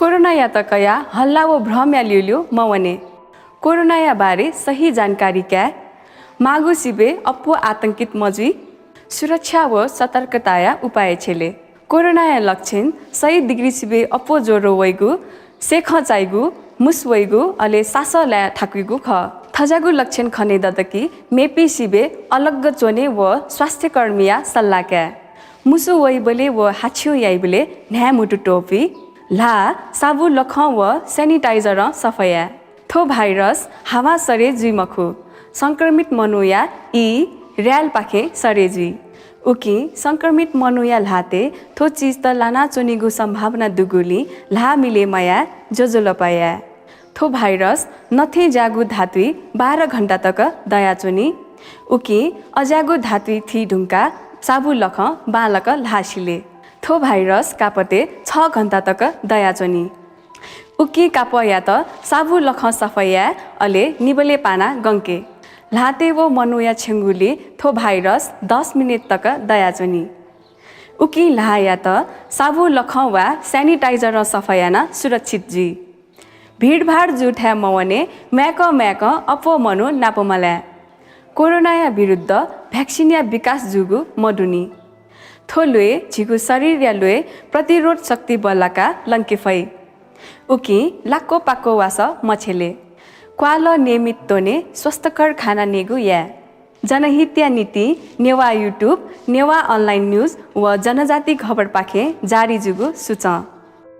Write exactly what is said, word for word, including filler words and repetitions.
कोरोनायात कयाः हल्ला व भ्रमया ल्यूल्यू मवने। कोरोनाया बारे सही जानकारी काये। माःगु सिबय् अप्वः आतंकित मजुइ। सुरक्षा व सतर्कताया उपाय छ्यले। कोरोनाया लक्षण सय डिग्री सिबय् अप्वः ज्वरो वइगु, सेखं चाइगु, मुस वइगु, अले सासः लाये थाकुइगु खः। थज्याःगु लक्षण खने दत कि मेपिं सिबय् अलग्ग च्वने व स्वास्थ्यकर्मीया सल्लाह काये। मुसु वइबलय् व हाछ्यु याइबलय् न्हाय् म्हुतु त्वपुइ। ल्हाः, साबु लखं व sanitizer-ं सफा याये। थ्व भाइरस हावां सरे जुइ मखु। संक्रमित मनूया ई, र्यालपाखें सरे जुइ। उकिं संक्रमित मनूया ल्हातय् थ्व चिजत लानाच्वनीगु सम्भावना दुगुलिं ल्हाः मिले मयाये, ज्वजलपा याये। थ्व भाइरस नथें ज्याःगु धातुइ बाह्र घण्टा तक दयाच्वनी। उकिं अज्याःगु धातुइ थी धुंकाः साबु लखं बांलाक ल्हाः सिले। थ्व भाइरस कापतय् छ घण्टा तक दयाच्वनी। उकिं कापःयात साबु लखं सफा याये, अले निबलय् पानाः गंके। ल्हातय् व मनूया छेंगुलिइ थ्व भाइरस दस मिनेट तक दयाच्वनी। उकिं ल्हाःयात साबु लखं वा sanitizer-ं सफा यानाः सुरक्षित जुइ। भिडभाड जूथाय् मवने, माय्कं माय्कं अप्वः मनू नाप मलाये। कोरोनाया विरुद्ध vaccine-या विकास जूगु मदुनि। थ्व ल्वय् झीगु शरीरया ल्वय् प्रतिरोध शक्ति बल्लाकाः लंके फइ। उकिं लाक्व पाक्व वासः मछ्यले। क्वाःलः नियमित त्वने, स्वस्थकर खाना नेगु याये। जनहितया निंतिं नेवाः YouTube, नेवाः online news व जनजाति खबरपाखें जारी जूगु सूचं।